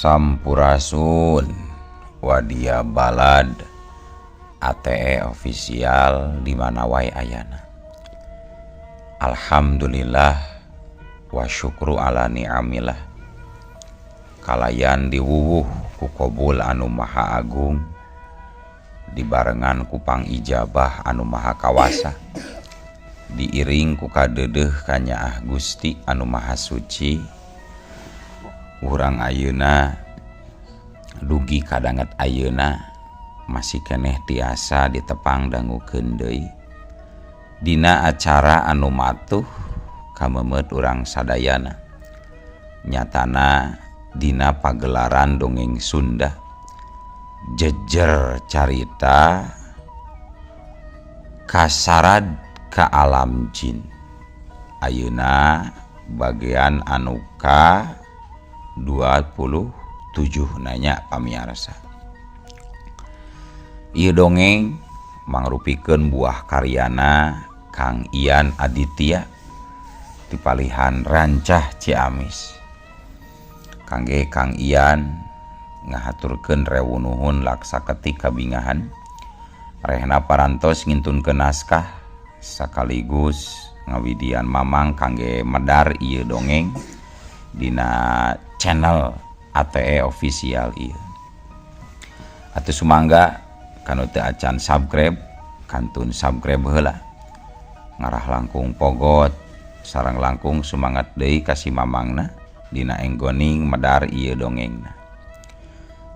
Sampurasun Wadia Balad ATE official di mana wae ayana. Alhamdulillah wa syukru ala ni'amillah. Kalayan diwuwuh ku kobul anu maha agung, dibarengan ku pangijabah anu maha kawasa, diiring ku kadeudeuh kanyaah Gusti anu maha suci. Urang ayeuna dugi kadanget ayeuna masih keneh tiasa ditepang dangukeun deui dina acara anu matuh kamemeut urang sadayana, nyatana dina pagelaran dongeng Sunda jejer carita kasarad ka alam jin. Ayeuna bagian anu ka 27 nanya pamiarsa. Ieu dongeng mangrupikeun buah karyana Kang Ian Aditya dipalihan Rancah Ciamis. Kangge Kang Ian ngahaturkeun rewu nuhun laksa ketik kabingahan rehna parantos ngintunkeun naskah sakaligus ngawidian mamang kangge medar ieu dongeng dina channel ATE official ieu. Atuh sumangga kanu teu acan subscribe kantun subscribe heula, ngarah langkung pogot sareng langkung sumangat deui ka si mamangna dina enggoning medar ieu dongengna.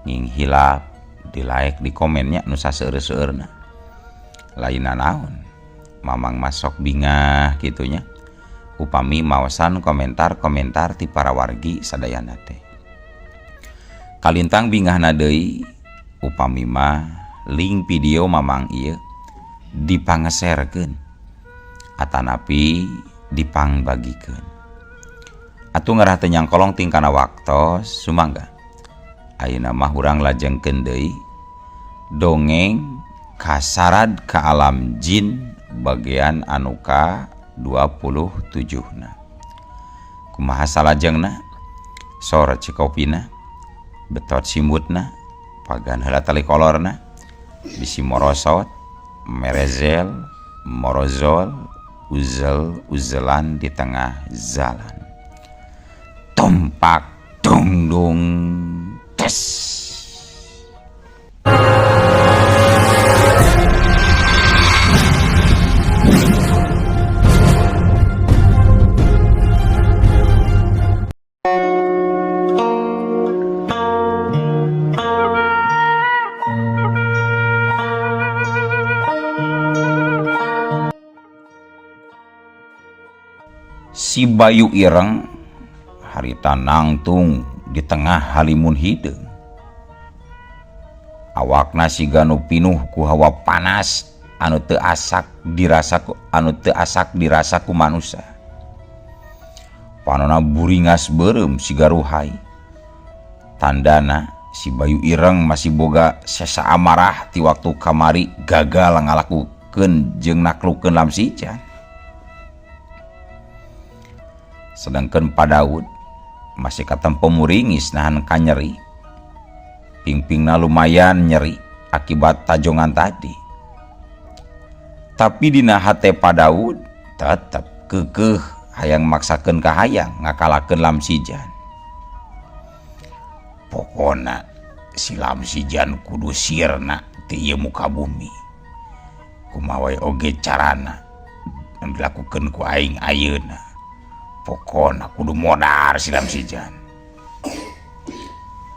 Nging hilap di like di komennya nu saseueur-seueurna. Lainna naon mamang masok bingah kitunya upami maosan komentar-komentar ti para wargi sadayana teh. Kalintang bingahna deui upami mah link video mamang ieu dipangeserkeun atanapi dipangbagikeun. Atuh ngarah teu nyangkolong tingkana waktos sumangga. Ayeuna mah urang lajengkeun deui dongeng kasarad ka alam jin bagian anu ka 27 na. Kumaha salajengna? Sor cikopina, betot simutna, pagan heula tali kolorna, bisi morosot, merezel, morozol, uzel uzelan di tengah jalan. Tumpak dungdung tes. Si Bayu Ireng harita nangtung di tengah halimun hideung. Awakna siga nu pinuh ku hawa panas anu teu asak dirasa ku, anu teu asak dirasa ku manusa. Panona buringas beureum siga ruhai. Tandana si Bayu Ireng masih boga sesa amarah ti waktu kamari gagal ngalakukeun jeung naklukeun Lamsijan. Sedangkan Pak Daud masih katempo muringis nahan kanyeri. Pingpingna lumayan nyeri akibat tajongan tadi. Tapi dina hate Pak Daud tetep kekeh hayang maksakeun ka hayang ngakalakeun Lamsijan. Pokona si Lamsijan kudu sirna ti ieu muka bumi. Kumaha we oge carana anu dilakukeun ku aing ayeuna. Pokona kudu modar si Lamsijan.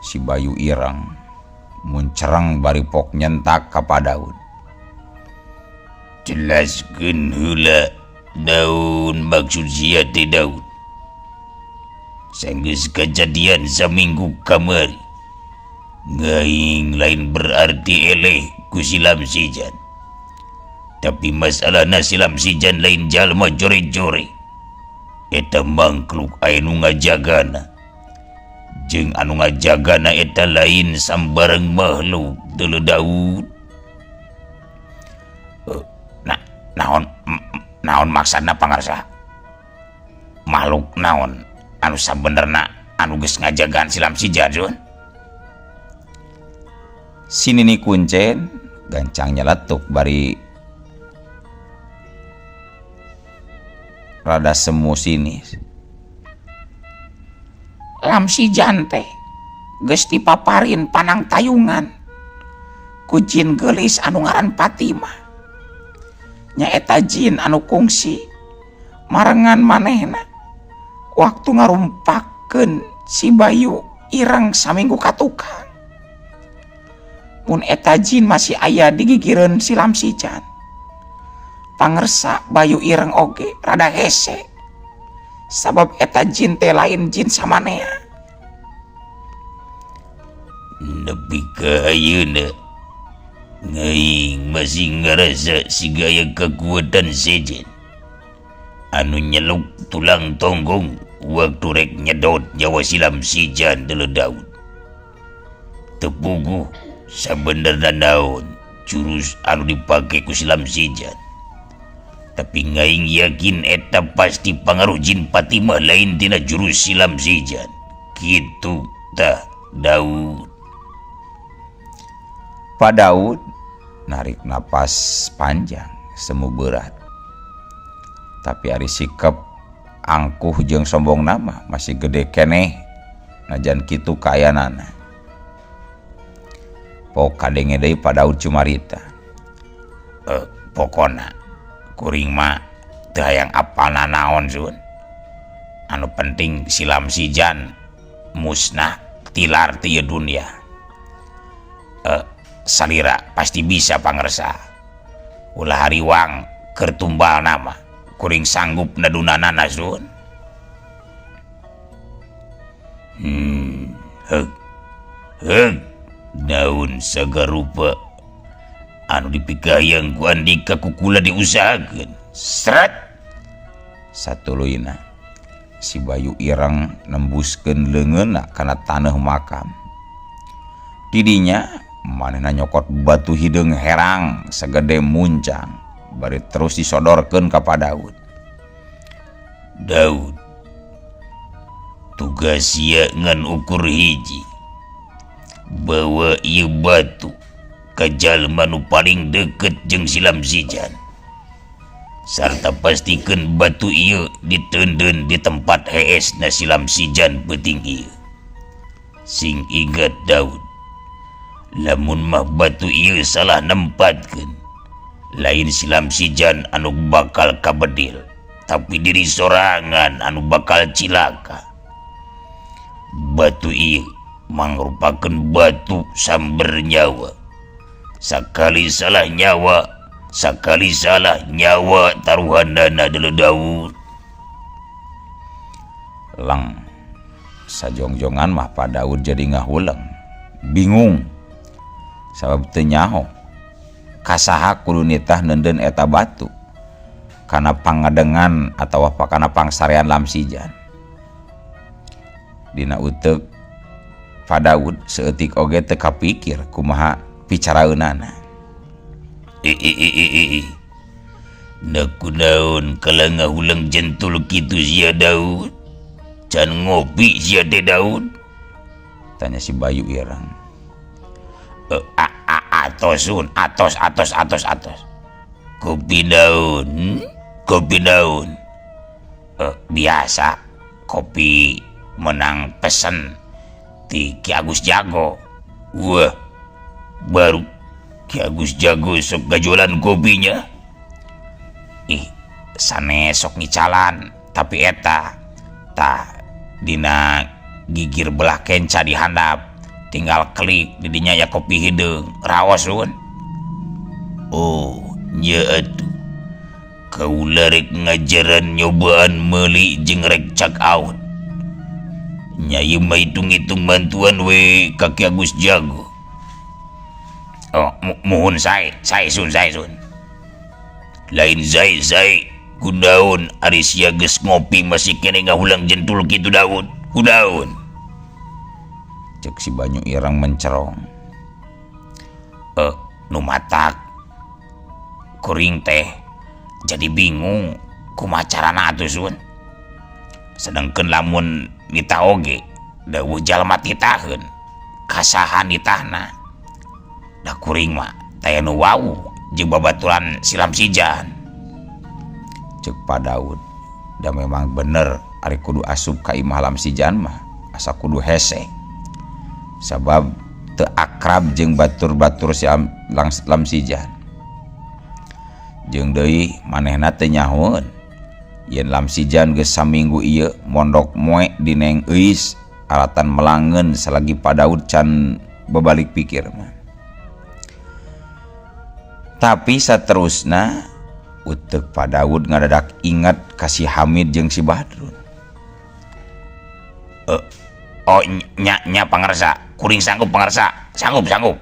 Si Bayu Ireng muncereng bari pok nyentak ka Pak Daud. Jelaskeun heula naon maksud sia teh Daud. Sanggeus kajadian saminggu kamari. Ngaing lain berarti eleh ku si Lamsijan. Tapi masalahna si Lamsijan lain jalma jore-jore. Eta mangkluk aya nu ngajagana. Jeung anu ngajagana eta lain sambarang makhluk deuleu Daud. Nah, naon naon maksudna pangarsa? Makhluk naon anu sabenerna anu geus ngajagaan si Lamsijan, Jun? Si Nini Kuncen gancang nyeletuk bari rada semu sinis. Lamsijan teh geus dipaparin panang tayungan ku jin geulis anu ngaran Fatimah. Nyaeta jin anu kungsi marengan manehna waktu ngarumpakeun si Bayu Ireng saminggu ka tukang. Mun eta jin masih aya digigireun si Lamsijan. Pangersa Bayu Ireng oge rada hese. Sabab eta jin teh lain jin samanea. Nepi ka ayeuna ngaing masih ngarasa siga aya kakuatan sejen anu nyeluk tulang tonggong waktu rek nyedot nyawa si Lamsijan deuleu Daud. Tepuguh sabenerna naon jurus anu dipake ku si Lamsijan. Tapi ngaing yakin eta pasti pangaruh jin Fatimah lain tina jurus si Lamsijan. Kitu tah Daud. Pak Daud narik napas panjang semu berat. Tapi ari sikep angkuh jeung sombong nama masih gede keneh najan kitu kayanana. Pok kadenge deui Pak Daud cumarita. Pokona kuring mah teu hayang apal nanaon Sun. Anu penting si Lamsijan musnah tilar ti ieu dunya. Salira pasti bisa pangersa. Ulah hariwang keur tumbal nama kuring sanggup nedunanana Sun. Heug. Heug. Daun sagarupa anu dipikayang ku Andika kukula diusahakeun. Sret. Satuluyna si Bayu Ireng nembuskeun leungeunna kana taneuh makam. Didinya manehna nyokot batu hideung herang sagede muncang bari terus disodorkeun ka Pak Daud. Daud, tugas sia ngan ukur hiji. Bawa ieu batu ka jalma nu paling deket jeung si Lamsijan. Sarta pastikeun batu ieu diteundeun di tempat heesna si Lamsijan peuting ieu. Sing ingat Daud, lamun mah batu ieu salah nempatkeun, lain si Lamsijan anu bakal kabedil, tapi diri sorangan anu bakal cilaka. Batu ieu mangrupakeun batu samber nyawa. Sakali salah nyawa, sakali salah nyawa taruhanana deuleu Daud. Leng sajongjongan mah Pak Daud jadi ngahuleng, bingung. Sabab teu nyaho kasaha kudu nitah neundeun eta batu kana pangadengan atawa kana pangsarean Lamsijan. Dina uteuk Pak Daud saeutik oge teu kapikir kumaha picaraeunana. Na kunaon kala ngahuleng jentul kitu sia Daud? Can ngopi sia teh Daud? Tanya si Bayu Ireng. Atos Sun, atos atos atos atos. Kopi daun, kopi daun. Biasa kopi menang pesen ti Ki Agus Jago. Wah, baru Ki Agus Jago sok gajualan kopinya. Ih, sanes sok ngicalan, tapi eta tah dina gigir belah kenca di handap. Tinggal klik didinya ya kopi hideung, raos Sun. Oh, nya atuh. Kaula rek ngajaran nyobaan meuli jeung rek check out. Nya ieu mah hitung-hitung bantuan we ka Ki Agus Jago. Oh, muhun sae, sae Sun, sae Sun. Lain sae sae, kunaon ari sia geus ngopi masih kene ngahulang jentul kitu Daud. Kunaon? Cek si Banyu Ireng mencerong. Nu matak kuring teh jadi bingung kumaha carana atuh Sun. Sedangkeun lamun nita oge dawuh jalma titaheun kasaha nitahna. Da kuring mah taya nu wawuh jeung babaturan silam sijan. Cek Pak Daud, da memang bener ari kudu asup ka imah Lamsijan mah asa kudu hese. Sabab teu akrab jeung batur-batur si Lamsijan. Jeung deui manehna teu nyahoeun yen Lamsijan geus saminggu ieu mondok moe di Neng Euis alatan melangeun salagi Pak Daud can babalik pikir mah. Tapi saterusna uteuk Pak Daud ngadadak ingat ka si Hamid jeung si Badrun. Oh nya nya pangarsa, kuring sanggup pangarsa, sanggup sanggup.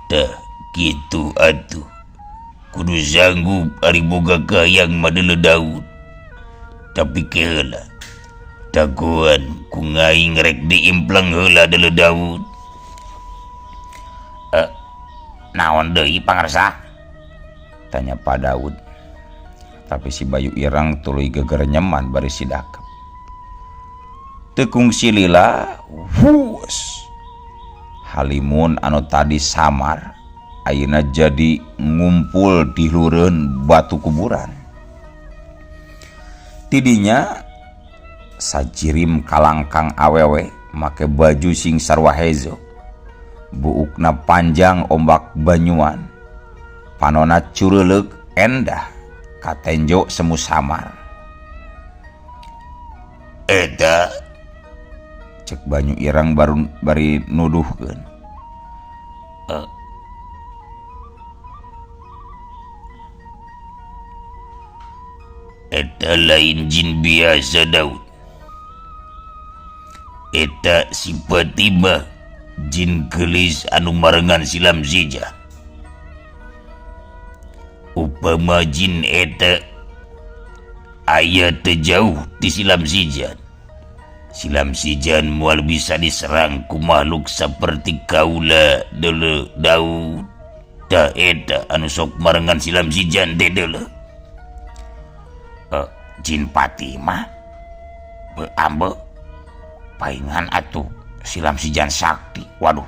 Tah kitu atuh. Kudu sanggup ari boga kahayang mah deuleu Daud. Tapi keheula dagoan ku ngaing rek diimpleng heula deuleu Daud. Naon deui pangarsa? Tanya Pak Daud. Tapi si Bayu Ireng tuluy gegerenyeman bari sidakep. Teu kungsi lila, hus. Halimun anu tadi samar ayeuna jadi ngumpul di lureun batu kuburan. Tidinya sajirim kalangkang awewe make baju sing sarua hezo. Buukna panjang ombak banyuan. Panona cureuleuk endah katenjo semu samar. Eta cek Banyu Ireng baru bari nuduhkeun. Eta lain jin biasa Daud. Eta si Fatimah jin gelis anu marengan silam sija. Upama jin eta aya teu jauh ti silam sijan. Silam sijan moal bisa diserang ku makhluk saperti kaula deuleu Daud. Tah eta anu sok marengan silam sijan teh deuleu. Jin Fatimah ambe paingan atuh silam sijan sakti. Waduh,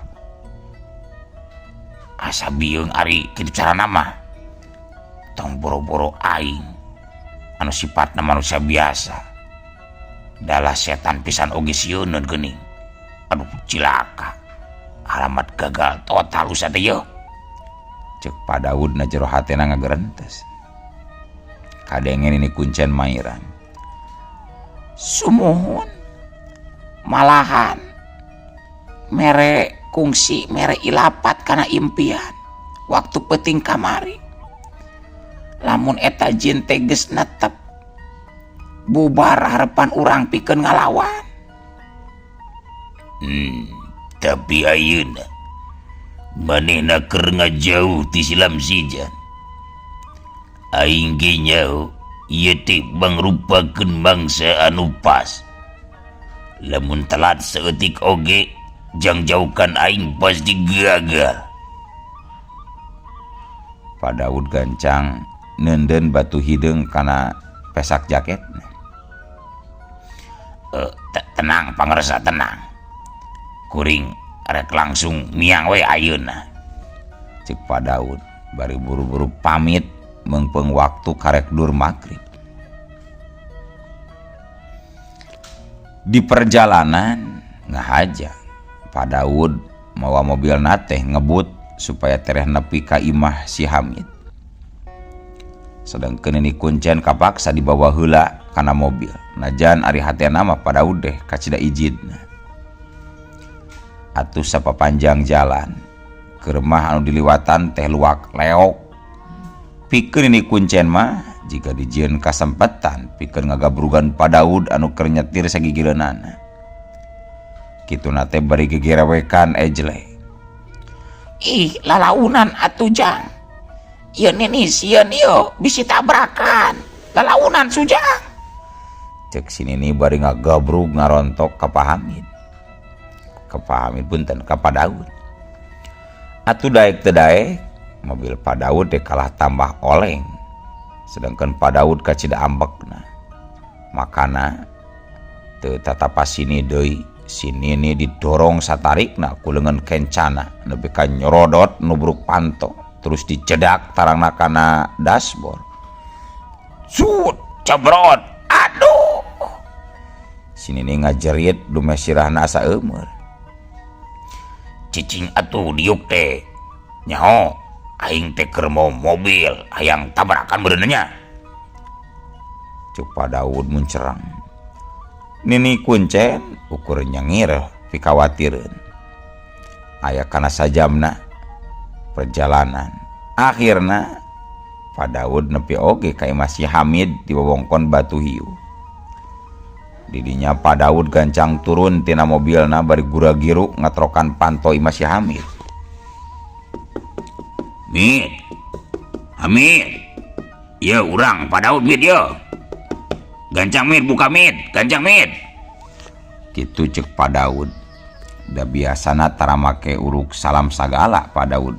asa bieung ari kitu carana mah. Tong boro-boro aing anu sifatna manusia biasa, dalah setan pisan oge sieuneun geuning. Aduh cilaka, alamat gagal total usah teh yeuh. Cek Pak Daud na jero hatena ngagerentes. Kadengen ini kuncen mairan. Sumuhun malahan mere kungsi mere ilapat kana impian waktu peuting kamari. Lamun eta jin teh geus netep bubar harapan urang pikeun ngalawan. Tapi ayeuna manehna keur ngajauh ti silam sijan. Aing ge nyaho ieu teh mangrupakeun mangsa anu pas. Lamun telat saeutik oge jang jauhkan aing pasti gagal. Pak Daud gancang neunden batu hideung kana pesak jaket. Tenang pangarsa, tenang. Kuring rek langsung miang we ayeuna. Cek Pak Daud bari buru-buru pamit meungpeung waktu karek dur magrib. Di perjalanan ngahaja Pak Daud mawa mobilna teh ngebut supaya tereh nepi ka imah si Hamid. Sedangkeun ini kuncen kapaksa dibawa heula kana mobil. Najan ari hatena mah Pak Daud deh kacida ijidna. Atuh sapapanjang jalan keur mah anu diliwatan teh luak leok. Pikeun ini kuncen mah jika dijieun kasempetan pikeun ngagabrugan Pak Daud anu keur nyetir sagigireunana. Kituna teh bari gegerewekan ejle. Ih, lalaunan atuh jang. Ieu ninis sieun ieu bisi tabrakan. Lalaunan sujang. Cek si Nini bari ngagabrug ngarontok ka Pak Hamid. Ka Pak Hamid punten ka Pak Daud. Atuh daek teu daek mobil Pak Daud teh kalah tambah oleng. Sedangkan Pak Daud kacida ambekna. Makana teu tatapas sini deui Si Nini didorong satarikna ku leungeun kencana nepi ka nyorodot nubruk panto terus dicedak tarangna kana dashboard. Cut, cebrot. Aduh. Si Nini ngajerit dumeh sirahna asa eumeur. Cicing atuh diuk teh. Nyaho aing teh keur mau mobil hayang tabrakan meureun nya. Cuk Pak Daud muncerang. Nini kuncen ukur nyengir pikawatireun. Aya kana sajamna perjalanan. Akhirna Pak Daud nepi oge ka imah si Hamid di wewengkon Batu Hiu. Didinya Pak Daud gancang turun tina mobilna bari gura-giru ngatrokan panto imah si Hamid. Mid. Hamid. Ya urang Pak Daud mid ya. Gancang mid buka mid, gancang mid. Kitu cek Pak Daud. Da biasana tara make uruk salam sagala Pak Daud.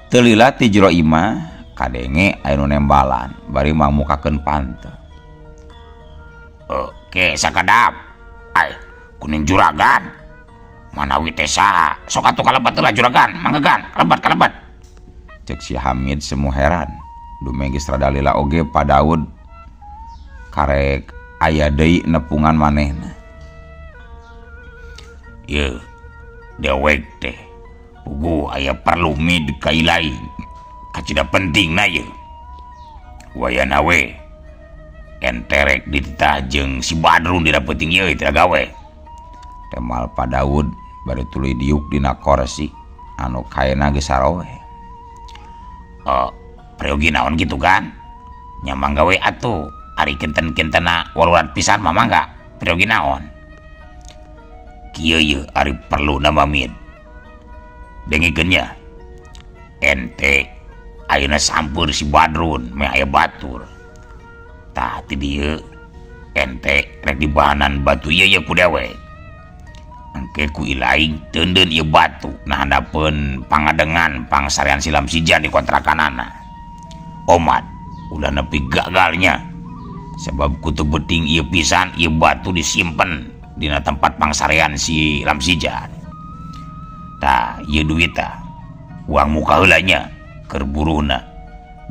Teu lila ti jero imah kadenge aya nu nembalan bari mangmukakeun panto. Oke, sakadap. Ay, kuning juragan. Manawi teh saha? Sok atuh kalebat heula juragan, mangga gan, kalebat kalebat. Cek si Hamid semu heran. Dume geus rada lila oge Pak Daud karek aya deui nepungan manehna. Yeuh, dewek teh puguh aya perlu mid ka ilaing. Kacida pentingna yeuh. Wayana we enterek dititah jeung si Badrun dina peuting ieu teh gawe. Temal Pak Daud bari tuluy diuk dina korsi anu kaena geus sarowe. Oh, peryogi naon kitu kan? Nya mangga we atuh, ari kinten-kintena walurat pisan mah mangga. Peryogi naon? Kieu yeuh ari perluna mah mid. Dengekeun nya. Ente ayeuna sampeur si Badrun meh aya batur. Tah ti dieu ente rek dibahanan batu ieu ye ku dewek. Engke ku ilaing teundeun ieu batu nah handapeun pangadengan pangsarean silam sijan di kontrakanana. Omat ulah nepi gagalnya. Sebab kutu beting ieu pisan ieu batu disimpen dina tempat pangsarean si Lamsijan. Tah ieu duit tah uang muka heula nya keur buruhna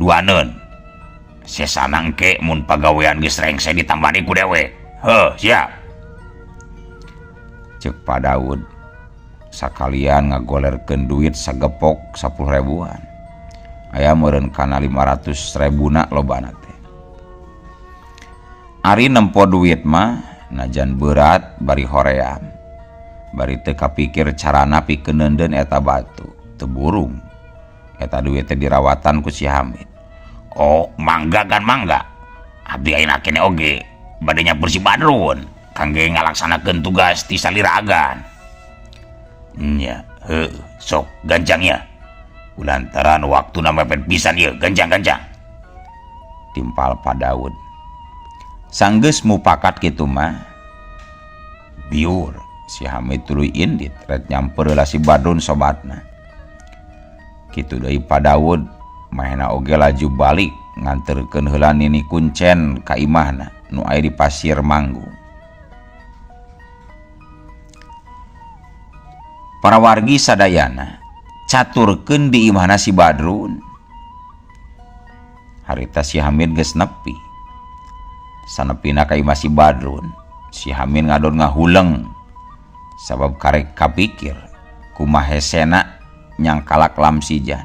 duaneun. Sesana engke mun pagawean geus rengse ditambani ku dewek. Heuh, siap. Cek Pak Daud sakalian ngagolerkeun duit sagepok 10 ribuan. Aya meureun kana 500 ribuna lobana teh. Ari nempo duit mah najan berat bari hoream. Bari teu kapikir carana pikeun neundeun eta batu, teu burung. Eta duit teh dirawatan ku si Hamid. Oh, mangga kan mangga. Abdi ayeuna keneh oge bade nyampur si Badrun kangge ngalaksanakeun tugas ti saliragan. Nya, heuh, sok gancang ya. Kulantaran waktuna mepet pisan ieu, gancang-gancang. Timpal Pak Daud. Sanggeus mupakat kitu mah biur si Hamid tuluy indit rek nyamper heula si Badrun sobatna. Kitu deui Pak Daud mahena oge laju balik nganterkeun heula Nini Kuncen ka imahna nu aya di Pasir Manggung. Para wargi sadayana caturkeun di imahna si Badrun. Harita si Hamid geus nepi. Sanepina ka imah si Badrun, si Hamid ngadon ngahuleng sabab karek kapikir kumaha hesena nyangkalak Lamsijan.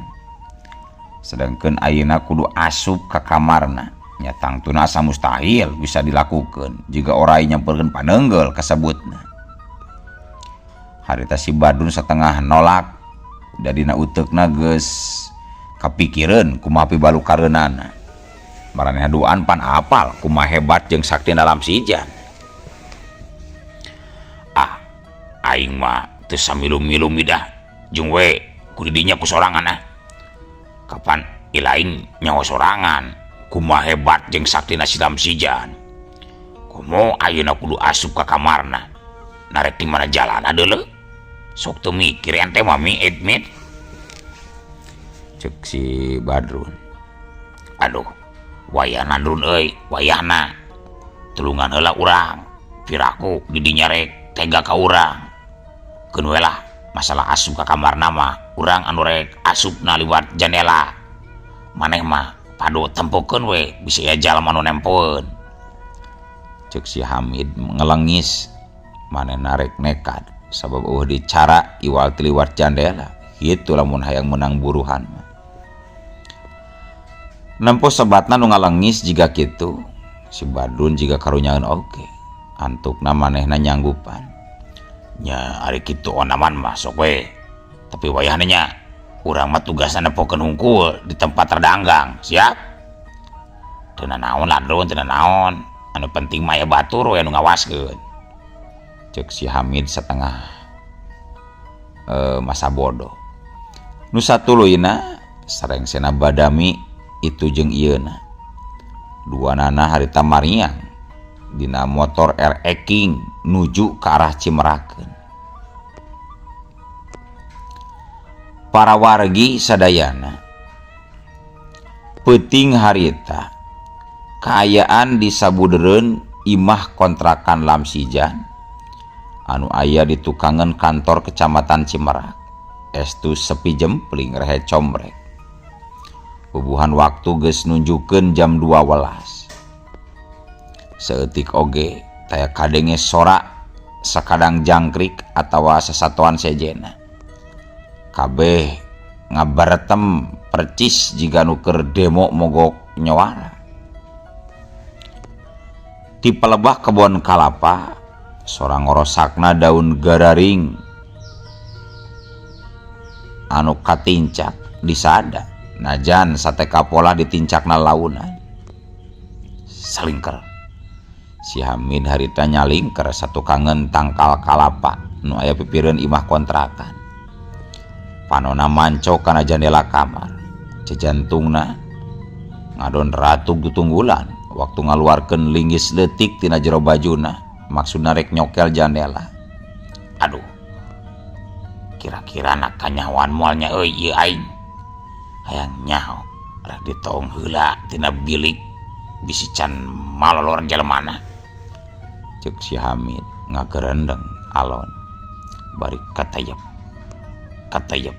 Sedangkan ayeuna kudu asup ka kamarna, nya tangtuna asa mustahil bisa dilakukeun jiga orai nyamperkeun panenggel kasebutna. Harita si Badrun satengah nolak da dina uteukna geus kapikireun kumaha pibalukareunana. Maranehna duaan pan apal kumaha hebat jeung saktina Lamsijan. Ah, aing mah teu samilu-milu midah jeung we ku didinya ku sorangan ah. Kapan ilaing nyawa sorangan kumaha hebat jeung saktina si Lamsijan. Komo ayeuna kudu asup ka kamarna. Narek di mana jalan adeuleu. Sok teu mikir ente mah mi admit. Cek si Badrun. Aduh, wayahna Drun euy, wayahna. Tulungan heula urang. Piraku di dinya rek tega ka urang. Keun we lah masalah asup ka kamarna mah urang anu rek asupna liwat jandela. Maneh mah padu tempokeun we bisi aya jalma nu nempoeun. Ceuk si Hamid ngelengis manehna rek nekat sabab eueuh dicara iwal ti liwat jandela. Kitu lamun hayang meunang buruhan mah. Nempo sobatna nu ngalengis jiga kitu, si Badrun jiga karunyaeun oge. Antukna manehna nyanggupan. Nya ari kitu onaman mah sok we. Tapi wayahna nya urang mah tugasna nempokeun hungkul di tempat rada anggang, siap? Teu nanaon Ladrun, teu nanaon. Anu penting mah aya batur we anu ngawaskeun. Ceuk si Hamid satengah masa bodoh. Nu satuluyna sarengsena badami itu jeung ieuna. Duanana harita mariang dina motor RX King nuju ke arah Cimerakeun. Para wargi sadayana peuting harita kaayaan di sabudereun imah kontrakan Lamsijan anu aya di tukangan kantor Kecamatan Cimerak. Estu sepi jempling rehe combrek. Bubuhan waktu geus nunjukeun jam 12. Saeutik oge taya kadenge sora sakadang jangkrik atawa sasatoan sejena. Kabeh ngabaretem percis jiga nu keur demo mogok nyawara. Ti palebah kebon kalapa sora ngorosakna daun gararing anu katincak disada najan sate kapolah ditincakna launan. Salingker. Si Hamid harita nyalingker satu kangen tangkal kalapa nu aya pipireun imah kontrakan. Panona manco kana jandela kamar. Jejantungna ngadon ratug tutunggulan waktu ngaluarkeun linggis leutik tina jero bajuna maksudna rek nyokel jandela. Aduh. Kira-kira nak kanyahoan moal nya euy ieu aing. Hayang nyaho rek ditoong heula tina bilik bisi can malolor jelemana. Ceuk si Hamid ngagerendeng alon bari katayep katayep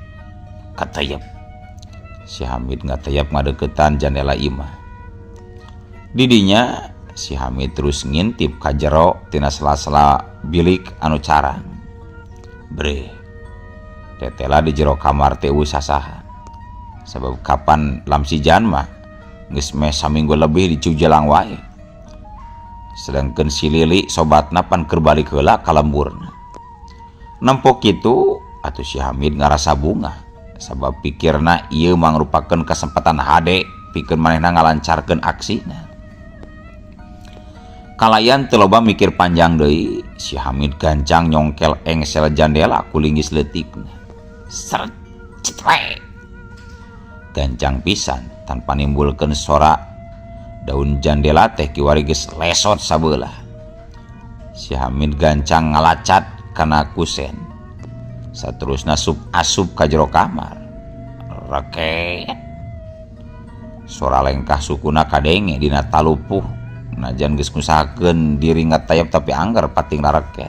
katayep. Si Hamid ngatayep ngadeukeutan jandela imah. Didinya si Hamid terus ngintip ka jero tina sela-sela bilik anu carang. Bre, tetela di jero kamar teh eueuh sasaha. Sabab kapan Lamsijan mah geus meh saminggu lebih dicujelang wae. Sedangkan si Lili sobatna pan keur balik heula ka lemburna. Nempo kitu atuh si Hamid ngarasa bungah sabab pikirna ieu mangrupakeun kasempatan hade pikeun manehna ngalancarkeun aksina. Kalayan teu loba mikir panjang deui, si Hamid gancang nyongkel engsel jandela ku linggis leutikna. Seret citwe. Gancang pisan tanpa nimbulkeun sora daun jandela teh kiwari geus lesot sabelah. Si Hamid gancang ngalacat kana kusen. Saterusna sup asup ka jero kamar. Reket. Sora lengkah sukuna kadenge dina talupuh. Najan geus ngusahakeun diri ngatayap tapi angger pating rareket.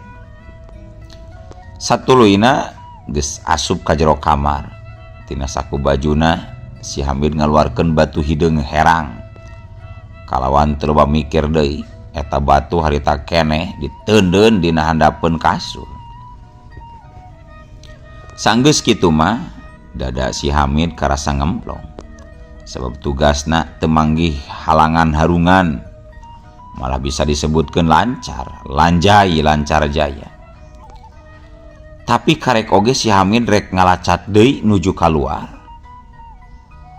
Satuluyna geus asup ka jero kamar. Tina saku bajuna si Hamid ngaluarkeun batu hideung herang. Kalawan teu loba mikir deui, eta batu harita keneh diteundeun dina handapeun kasur. Sanggeus kitu mah dada si Hamid karasa ngemplong. Sabab tugasna teu manggih halangan harungan, malah bisa disebutkeun lancar, lanjai lancar jaya. Tapi karek oge si Hamid rek ngalacat deui nuju kaluar.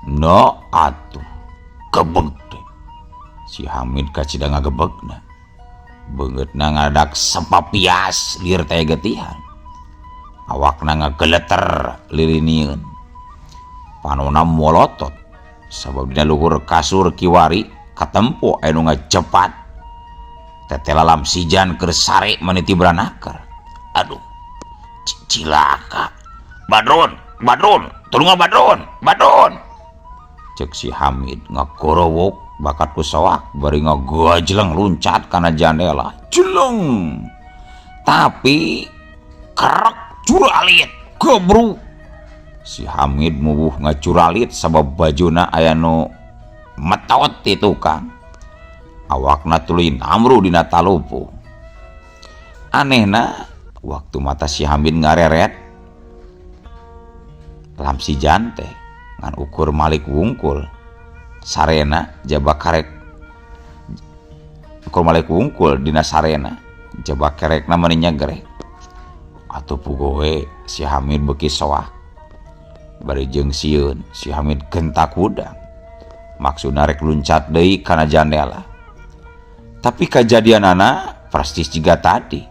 No atuh gebeg teh. Si Hamid kacida ngagebegna. Beungeutna ngadak sepapias lieur teh getihan. Awakna ngageleter lilinieun. Panona molotot sabab dina luhur kasur kiwari katempo aya nu ngajepat. Tetela Lamsijan keur sare maniti branaker. Aduh, cilaka. Badrun, Badrun, tulungan Badrun, Badrun. Ceuk si Hamid ngagorowok Bakat ku soak bari ngagajleng luncat kana jandela. Jeleng. Tapi kerek curalit gebruk. Si Hamid mubuh ngacuralit sabab bajuna aya nu metot ti tukang. Awakna tuluy namru dina talupu. Anehna waktu mata si Hamid ngareret Lamsijan teh ngan ukur malik wungkul sarena jaba karek ukur malik wungkul dina sarena jaba kerekna mani nyegrek. Atuh pugowe si Hamid beuki soak bari jeung sieun si Hamid gentak hudang maksudna rek luncat deui kana jandela. Tapi kajadianana persis jiga tadi.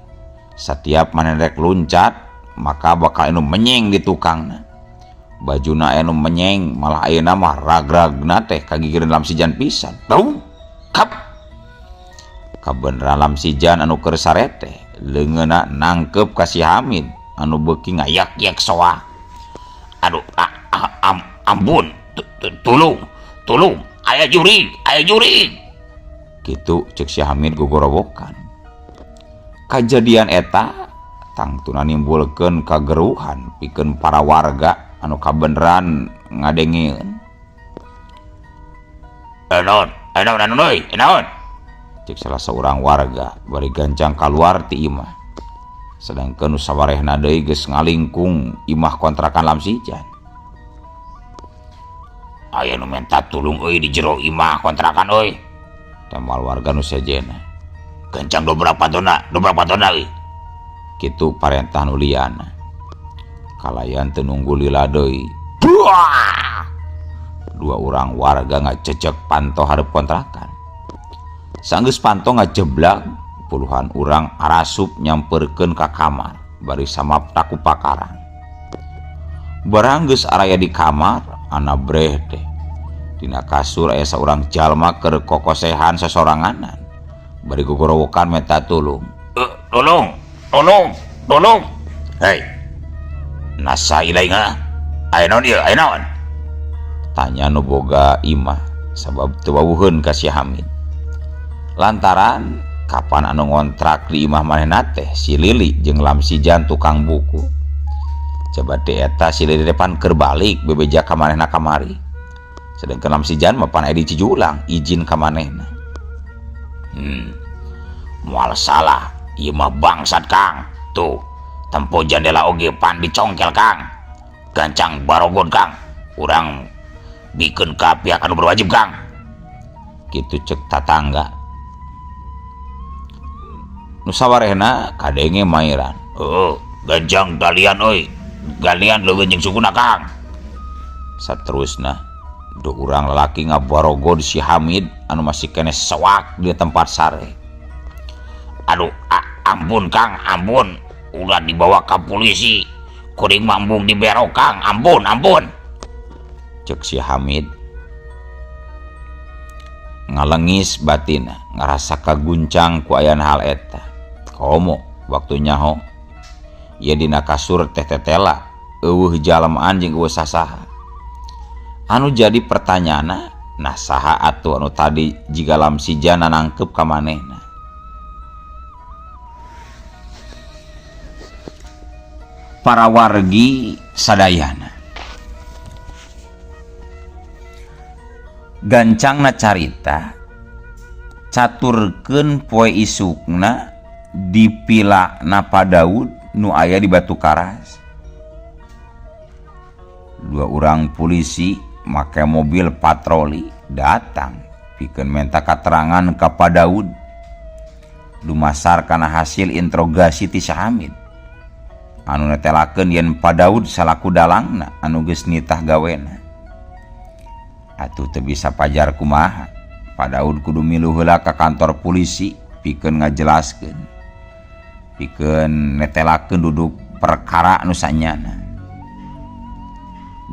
Setiap maneh rek luncat maka bakal anu menyeng di tukangna. Bajuna anu menyeng malah ayeuna mah ragragna teh kagigireun Lamsijan pisan. Bau kap. Kabeneran Lamsijan anu keur sare teh leungeunna nangkep ka si Hamid anu beuki ngayak-yak soa. Aduh, ampun, tulung, tulung, aya jurig, aya jurig. Kitu cek si Hamid gogorowokan. Kajadian eta tangtuna nimbulkeun kageruhan pikeun para warga anu kabeneran ngadengeun. Naon, naon, naon euy, naon? Cek salah seorang warga bari gancang kaluar ti imah. Sedangkeun nu sawarehna deui geus ngalingkung imah kontrakan Lamsijan. Aya nu menta tulung euy di jero imah kontrakan euy. Temal warga nu sejenna. Gancang dobrak pantona euy. Kitu parentah nu liana. Kalayan teu nunggu lila deui. Buah! Dua orang warga ngacecek panto hareup kontrakan. Sanggeus panto ngajeblak, puluhan urang arasup nyamperkeun ka kamar bari samapta ku pakarang. Barang geus araya di kamar, ana breh teh. Dina kasur aya saurang jalma keur kokosehan sasoranganan. Bari gogorowokan menta tulung. Tolong, tolong, tolong. Hei. Nasa ilaing ha? Aya naon ieu? Aya naon? Tanya nu boga imah sabab teu wawuheun ka si Hamid. Lantaran kapan anu ngontrak di imah manehna teh si Lili jeung Lamsijan tukang buku. Coba teh eta si Lili depan keur balik bebeja ka manehna kamari. Sedangkan Lamsijan mah pan aya di Cijulang izin ka manehna. Moal salah ieu mah bangsat Kang. Tuh, tempo jandela oge pan dicongkel Kang. Gancang barogon Kang. Urang bikeun ka pihak anu berwajib Kang. Kitu cek tatangga. Nu sawarehna kadenge mairan. Heuh, gancang galian euy. Galian leuweung jeung sukuna Kang. Saterusna du urang lalaki ngabarogod si Hamid anu masih keneh soak di tempat sare. Aduh, ampun Kang, ampun. Ulah dibawa ka polisi. Kuring mambung dibero Kang, ampun, ampun. Cek si Hamid ngalengis batina ngarasa kaguncang ku ayana hal eta. Komo waktu nyaho ieu dina kasur teh tetela eueuh jalmaan jeung eueuh sasaha. Anu jadi pertanyaanna, nah saha atuh anu tadi jiga Lamsijan nangkep ka manehna. Para wargi sadayana gancangna carita caturkeun poe isukna dipilana Pa Daud nu aya di Batu Karas. Dua urang polisi make mobil patroli datang pikeun menta katerangan ka Pa Daud dumasar kana hasil interogasi ti si Hamid anu netelakeun yen Pa Daud salaku dalangna anu geus nitah gawena. Atuh teu bisa pajar kumaha, Pa Daud kudu milu heula ka kantor polisi pikeun ngajelaskeun, pikeun netelakeun duduk perkara nu sanyana.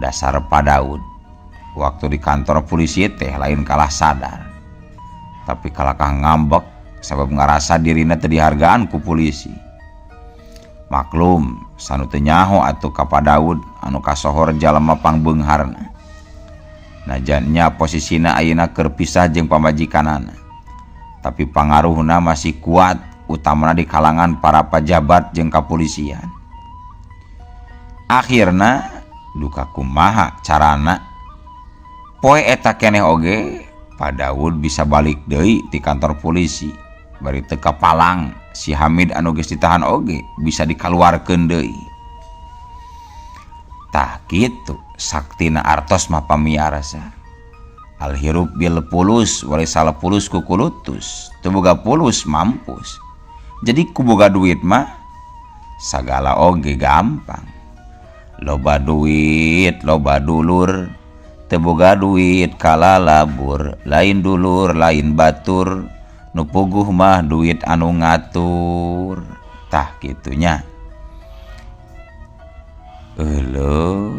Dasar Pa Daud waktu di kantor polisi teh lain kalah sadar, tapi kalakah ngambek sabab ngarasa dirina teu dihargaan ku polisi. Maklum sanu teu nyaho atuh ka Pa Daud anu kasohor jalma pangbeungharna. Najannya posisina ayeuna keur pisah jeung pamajikanana, tapi pangaruhna masih kuat, utamana di kalangan para pejabat jeung kapolisian. Akhirna duka kumaha carana poe eta keneh oge Pak Daud bisa balik deui ti kantor polisi bari teu kapalang si Hamid anu geus ditahan oge bisa dikaluarkeun deui. Tah kitu saktina artos mah pamiarsa. Al hirup bil pulus walisal pulus kukulutus, teu boga pulus mampus. Jadi ku boga duit mah sagala oge gampang. Loba duit loba dulur, teu boga duit kalalabur, lain dulur lain batur, nu puguh mah duit anu ngatur. Tah kitunya. Euleuh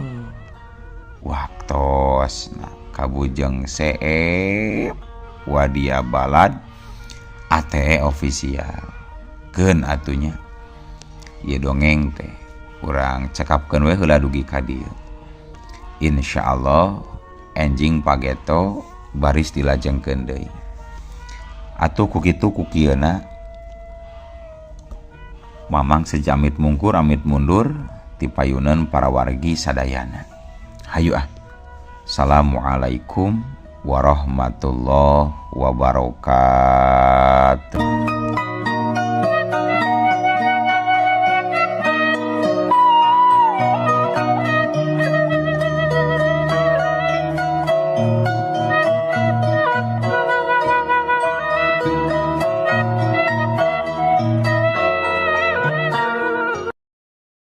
waktosna kabujeng seep wadia balad ATE official keun atunya ieu dongeng teh urang cekapkeun we heula dugi ka dieu. Insyaallah enjing pageto baris dilajengkeun deui. Atuh ku kitu ku kieuna Mamang sejamit mungkur amit mundur ti payuneun para wargi sadayana. Hayu ah. Assalamualaikum warahmatullahi wabarakatuh.